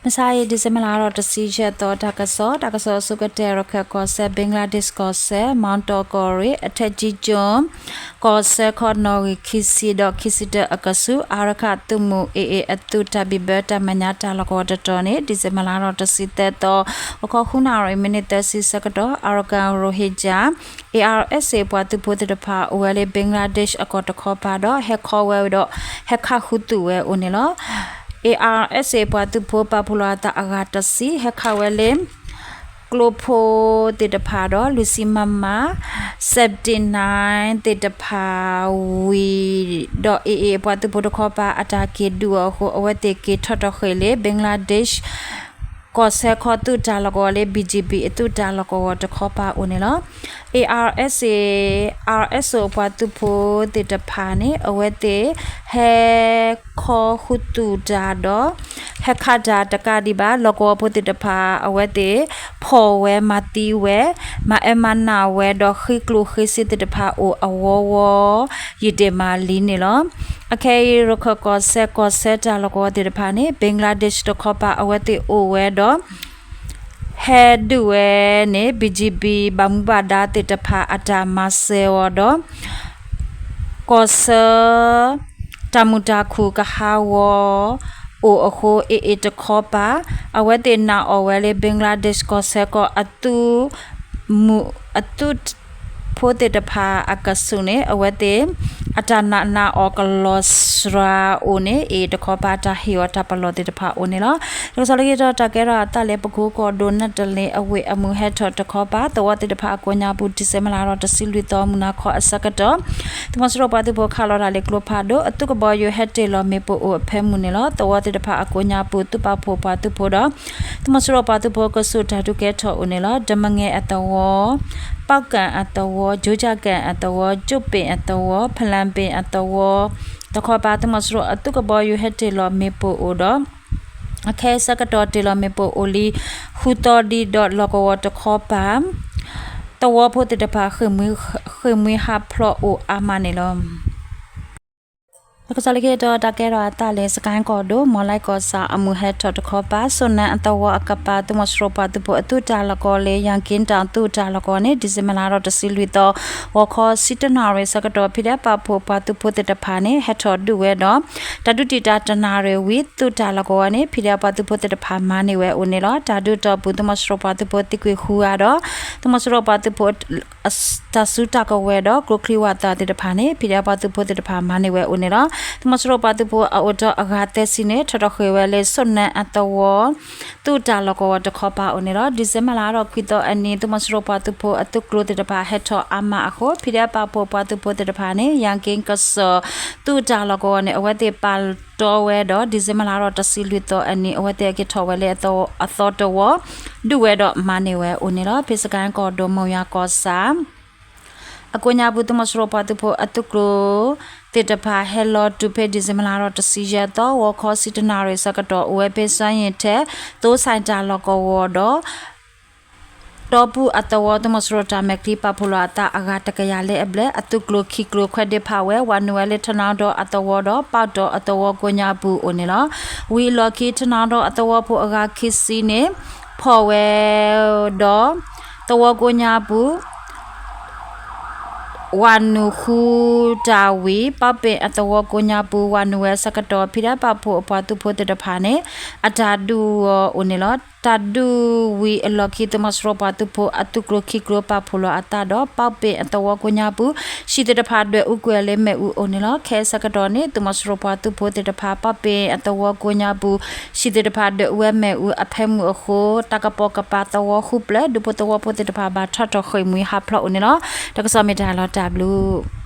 မုၢ်ဆါအံၤ December လါထီၣ်တဆံယဲၢ်သီ တၢ်ကစီၣ်, တၢ်ကစီၣ်အဆိကတၢၢ် ရခၢၣ်ကီၢ်စဲၣ် ဘင်္ဂလားဒေ့ရှ်ကီၢ်စဲၣ် မီတီၢ်ကီၢ်ရ့ၣ် အထက်ကြီးကျွန်း ကီၢ်စဲၣ်ခီနီၣ်ဂံၢ်ခံဆံဒီးခံဆံတၢအကဆူး အၤရခၣ်သုးမုၢ် AA အသုးတၢ်ဘံၣ်ဘၢတၢ်မဲာ်ညါတၢ်လီၢ်ကဝီၤတတီၤန့ၣ် December လါထီၣ်တဆံသၢသီ ဂီၤခီဃုနၣ်ရံၣ် မံးနံးသၢဆံဆၢကတီၢ် Arakan Rohingya ARSA ပှၤသုးဖိသ့ၣ်တဖၣ် အိၣ်ဝဲလၢ ဘင်္ဂလားဒေ့ရှ်အကီၢ်တခီပၤဒီး ဟဲခီဝဲဒီး ဟဲခးဃုသူၣ်ဝဲအိၣ်န့ၣ်လီၤ. ARSA ပှၤသုးဖိပာ်ဖှိၣ်လီၤအသးအဂၤတဆံ ဟဲခးဝဲလၢ ကျိဖိသ့ၣ်တဖၣ်ဒီး လွံၢ်ဆံ MM seventy-nine သ့ၣ်တဖၣ်ဝံၤဒီး AA ပှၤသုးဖိတခီပၤအတၢ်က့ၤဒုးအီၤအဃိ အဝဲသ့ၣ်က့ၤထီၣ်ထီၣ်ဃ့ၢ်လၢ ဘင်္ဂလားဒေ့ရှ် ကီၢ်စဲၣ်ခီသုးတၢ်လီၢ်ကဝီၤလၢ BGB အသုးတၢ်လီၢ်ကဝီၤတခီပၤအိၣ်န့ၣ်လီၤ. ARSA, RSO ပှၤသုးဖိသ့ၣ်တဖၣ်န့ၣ် အဝဲသ့ၣ်ဟဲခီဃုသူၣ်တၢ်ဒီး ဟဲခးတၢ်တကးဒံးဘၣ် လီၢ်ကဝီၤဖိသ့ၣ်တဖၣ် အဝဲသ့ၣ်ဖီၣ်ဝဲမၤသံဝဲ မၤအၢမၤနးဝဲဒီး ဃ့ကျိၣ်ဃ့စ့သ့ၣ်တဖၣ်အိၣ်အဝီဝီ ယံာ်တ့ၢ်မးလံန့ၣ်လီၤ. အခဲအံၤ ရခၢၣ်ကီၢ်စဲၣ် ကီၢ်ဆၢတၢ်လီၢ်ကဝီၤသ့ၣ်တဖၣ်န့ၣ် ဘင်္ဂလားဒေ့ရှ်တခီပၤ အဝဲသ့ၣ်အိၣ်ဝဲဒီး ဟဲဒုးဝဲန့ၣ် BGB ဘၣ်မူဘၣ်ဒါသ့ၣ်တဖၣ်အတၢ်မၤစၢၤအီၤဒီး ကီၢ်ဆၢ တၢ်မုာ်တၢ်ခုၣ်ကဟးဂီၤအိၣ်အဃိ AA တခီပၤ အဝဲသ့ၣ်နာ်အီၤဝဲလၢ ဘင်္ဂလားဒေ့ရှ်ကီၢ်စဲၣ်ကီၢ်အသုးမုၢ် အသုးဖိသ့ၣ်တဖၣ်အကဆူးန့ၣ် အဝဲသ့ၣ် အတၢ်နာ်နာ်အီၤကလီၤစှၤအိၣ်န့ၣ် AA တခီပၤ တၢ်ဟ့ၣ်အီၤတၢ်ပလီၢ်သ့ၣ်တဖၣ်အိၣ်န့ၣ်လီၤ. တၢ်ကစီၣ်လၢခံတတီၤ တၢ်ကဲထီၣ်အသးလၢ ပကိကီၢ်ဒိၣ် နတလ့ၣ်အဝ့ၢ်အမုၢ်ဟဲထီၣ်တခီပၤ သဝီသ့ၣ်တဖၣ်အကိးညါပူၤ December လါထီၣ်တဆံလွံၢ်သီ မုၢ်နၤခီအဆၢကတီၢ် သုးမီၤစိရိၤပှၤသုးဖိခးလီၤတၢ်လၢကျိဖးဒိၣ် အသုးကဘီယူၤဟဲတ့ၢ်လီၤမ့ၣ်ပိၢ်အိၣ်အဖၢမုၢ်န့ၣ်လီၤ. သဝီသ့ၣ်တဖၣ်အကိးညါပူၤ သုးပာ်ဖှိၣ်ပှၤသုးဖိဒီး သုးမီၤစိရိၤပှၤသုးဖိကဆူးတၢ်ဒုးကဲထီၣ်အိၣ်န့ၣ်လီၤ. ဒမငဲအသဝီ ပီၣ်ကၣ်အသဝီ ကၠိကၠၣ်ကၣ်အသဝီ ကၠိပ့ၣ်အသဝီ ဖလၣ်ပ့ၣ်အသဝီ တခီပၤ သုးမီၤစိရိၤအသုးကဘီယူၤဟဲတ့ၢ်လီၤမ့ၣ်ပိၢ်အိၣ်ဒီး အခဲအံၤဆၢကတီၢ်တ့ၢ်လီၤမ့ၣ်ပိၢ်အိၣ်လံ ဃုသီဒံးဒီးလီၢ်ကဝီၤတခီပၤ သဝီဖိသ့ၣ်တဖၣ် ဃ့ၢ်မှံဟးဖျိးအိၣ်အါမးန့ၣ်လီၤ. တၢ်ကစီၣ်လၢခံတတီၤ တၢ်ကဲထီၣ်အသးလၢ စကဲၣ်ကီၢ်ဒိၣ် မီၤလၢ်ကီၢ်ဆၣ်အမုၢ်ဟဲထီၣ်တခီပၤ စိၣ်နၢအသဝီအကပၤ သုးမီၤစိရိၤပှၤသုးဖိအသုးတၢ်လီၢ်ကဝီၤလၢ ယၣ်က့တၢ်သုးတၢ်လီၢ်ကဝီၤန့ၣ် December လါထီၣ်တဆံလွံၢ်သီ ဂီၤခီဆံတၢနၣ်ရံၣ်ဆၢကတီၢ် ဖံးဒဲးပာ်ဖှိၣ် ပှၤသုးဖိသ့ၣ်တဖၣ်န့ၣ် ဟဲထီၣ်ဒုးဝဲဒီး တၢ်ဒုးတံာ်တာ်တနၣ်ရံၣ်ဝံၤ သုးတၢ်လီၢ်ကဝီၤန့ၣ် ဖံးဒဲးပှၤသုးဖိသ့ၣ်တဖၣ်မၤန့ၢ်ဝဲအိၣ်န့ၣ်လီၤ. တၢ်ဒုးတီၢ်ပူၤ သုးမီၤစိရိၤပှၤသုးဖိသံကွံာ်ဃုဂၤဒီး သုးမီၤစိရိၤပှၤသုးဖိ တၢ်စုတၢ်ကဝဲၤဒီး ကျိချံဝၣ်သၣ်သ့ၣ်တဖၣ်န့ၣ် ဖံးဒဲးပှၤသုးဖိသ့ၣ်တဖၣ်မၤန့ၢ်ဝဲအိၣ်န့ၣ်လီၤ. သုးမီၤစိရိၤပှၤသုးဖိအအိၣ်တ့ၢ်အဂၤသၢဆံန့ၣ် ထီၣ်ထီၣ်ဃ့ၢ်ဝဲလၢ စိၣ်နၢအသဝီ သုးတၢ်လီၢ်ကဝီၤတခီပၤအိၣ်န့ၣ်လီၤ. December လါထီၣ်ခွံသီအနံၤ သုးမီၤစိရိၤပှၤသုးဖိအသုးကျိၤသ့ၣ်တဖၣ်ဟဲထီၣ်အါမးအဃိ ဖံးဒဲးပာ်ဖှိၣ်ပှၤသုးဖိသ့ၣ်တဖၣ်န့ၣ် ယၣ်က့ကစီၣ် သုးတၢ်လီၢ်ကဝီၤန့ၣ် အဝဲသ့ၣ်ပာ်တီဝဲဒီး December လါထီၣ်တဆံလွံၢ်သီအနံၤ အဝဲသ့ၣ်က့ၤထီၣ်ဝဲလၢအသီတဝီ ဒုးဝဲဒီးမၤန့ၢ်ဝဲအိၣ်န့ၣ်လီၤ. ဖဲစကဲၣ်ကီၢ်ဒိၣ် မုၢ်ယၤကီၢ်ဆၣ် အကိးညါပူၤ သုးမီၤစိရိၤပှၤသုးဖိအသုးကျိၤသ့ၣ်တဖၣ် ဟဲလီၤတုၤဖဲ December လါထီၣ်တဆံယဲၢ်သီ ဂီၤခီဆံတၢနၣ်ရံၣ်ဆၢကတီၢ် အိၣ်ဝဲဖဲစွါယံၤထဲ သိစဲၣ်တၢ်လီၢ်ကဝီၤဒီး တီပူၤအသဝီ သုးမီၤစိရိၤတၢ်မဲာ်ချံပာ်ဖှိၣ်လီၤအသးအဂၤတကယၤလၢအဘျဲၣ် အသုးကျိၤခံကျိၤခွဲးဒ့ဖးဝဲ ဝၤနုာ်ဝဲလၢထနါဒီးအသဝီဒီး ပာ်တီၢ်အသဝီကိးညါပူၤအိၣ်န့ၣ်လီၤ. ဝံၤအလီၢ်ခံ ထနါဒီးအသဝီဖိအဂၤခံဆံန့ၣ် ဖီၣ်ဝဲဒီး သဝီကိးညါပူၤ ဝၤနုာ်ဃုတၢ်ဝံၤ ပာ်ပ့ၣ်အသဝီကိးညါပူၤ ဝၤနုာ်ဝဲဆၢကတီၢ် ဖံးဒဲးပာ်ဖှိၣ်အပှၤသုးဖိသ့ၣ်တဖၣ်န့ၣ် အတၢ်ဒုးအီၤအိၣ်န့ၣ်လီၤ. တၢ်ဒုးဝံၤအလီၢ်ခံ သုးမီၤစိရိၤပှၤသုးဖိအသုးကျိၤခံကျိၤပာ်ဖှိၣ်လီၤအသးဒီး ပာ်ပ့ၣ်အသဝီကိးညါပူၤ ဟံၣ်သ့ၣ်တဖၣ်ဒွဲၣ်အူကွံာ်အီၤလၢမ့ၣ်အူအိၣ်န့ၣ်လီၤ. ခဲအံၤဆၢကတီၢ်န့ၣ် သုးမီၤစိရိၤပှၤသုးဖိသ့ၣ်တဖၣ် ပာ်ပ့ၣ်အသဝီကိးညါပူၤ ဟံၣ်သ့ၣ်တဖၣ်ဒွဲၣ်အူဝဲမ့ၣ်အူအဖၢမုၢ်အဃိ တၢ်ကပိာ်ကပၤသဝီဃုပျၢၢ် ဒူဖိသဝီဖိသ့ၣ်တဖၣ်ဘၣ်ထီၣ်ထီၣ်ဃ့ၢ်မှံဟးဖျိးအိၣ်န့ၣ်လီၤ. တၢ်ကစီၣ်မ့ၢ်တၢ်လီၤတၢ်ဘျုး